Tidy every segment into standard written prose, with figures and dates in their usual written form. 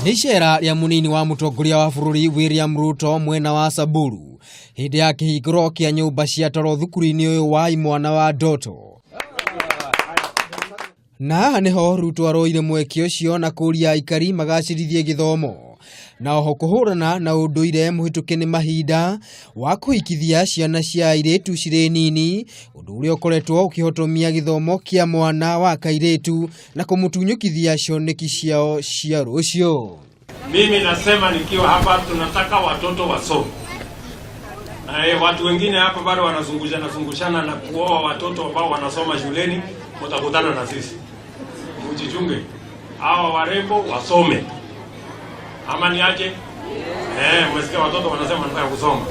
Nĩ icera rĩa mũnini wa mũtongoria wa bũrũri William Ruto mwena wa Samburu hĩndĩ ya kĩhingũro kĩa nyũmba cia toro thukuru-inĩ ũyũ wa imwana wa Ndoto. Na haha nĩho Ruto aroire mweke ũcio na kũria aikari magacĩrithie gĩthomo na oho kũhũrana na ũndũire mũhĩtũke nĩ mahinda wa kũhikithia ciana cia airĩtu cirĩ nini, ũndũ ũrĩa ũkoretwo ũkĩhotomia gĩthomo kĩa mwana wa kairĩtu na kũmũtunyũkithia cioneki ciao cia rũciũ. Mimi nasema nikiwa hapa, tunataka watoto wasome. Na watu wengine hapa bado wanazungushana zungushana na kuoa watoto ambao wanasoma shuleni, mtakutana na sisi. Mjichunge, hawa warembo wasome, ama ni aje? Umesikia watoto wanasema wanataka kusoma.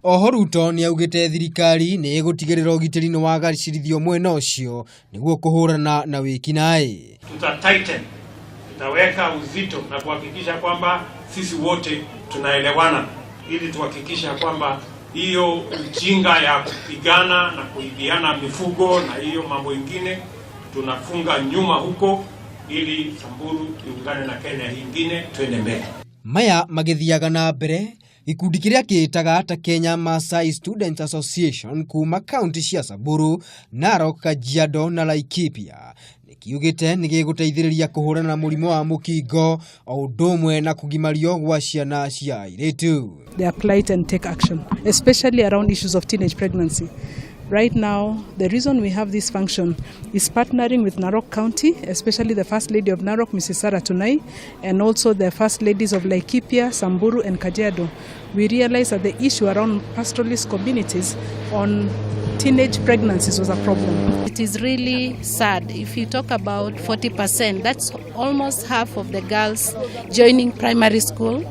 Oho Ruto nĩ augĩte thirikari nĩ ĩgũtigĩrĩra ũgitĩri nĩ wagacĩrithio mwena ũcio nĩguo kũhũrana na wĩkinaĩ. Tuta tighten, tutaweka uzito na kuhakikisha kwamba sisi wote tunaelewana, ili tuhakikisha kwamba hiyo ujinga ya kupigana na kuibiana mifugo na hiyo mambo ingine tunafunga nyuma huko, ili Samburu iungane na Kenya ingine, twende mbele. Maya magĩthiaga na mbere, gĩkundi kĩrĩa kĩĩtaga ta Kenya Maasai Students Association kuma kaunti cia Samburu, Narok, Kajiado na Laikipia nĩ kiugĩte nĩ gĩgũteithĩrĩria kũhũrana na mũrimũ wa mũkingo o ũndũ ũmwe na kũgimario gwa ciana cia airĩtu. Their plight and take action, especially around issues of teenage pregnancy. Right now, the reason we have this function is partnering with Narok County, especially the First Lady of Narok, Mrs. Sarah Tunai, and also the First Ladies of Laikipia, Samburu, and Kajiado. We realize that the issue around pastoralist communities on teenage pregnancies was a problem. It is really sad. If you talk about 40%, that's almost half of the girls joining primary school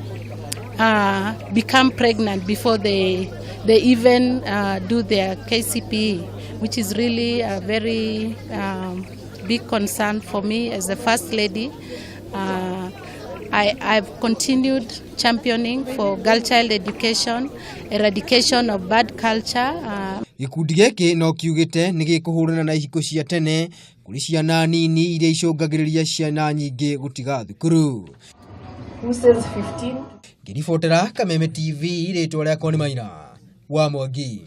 become pregnant before they even do their KCPE, which is really a very big concern for me as the First Lady. I've continued championing for girl child education, eradication of bad culture. Gĩkundi gĩkĩ no kiugĩte nĩ gĩkũhũrana na ihiko cia tene kũrĩ ciana nini iria icũngagĩrĩria ciana nyingĩ gũtiga thukuru. Who says 15? Ngĩribotera Kameme TV, rĩtwa rĩakwa nĩ Maina wa Mwangi.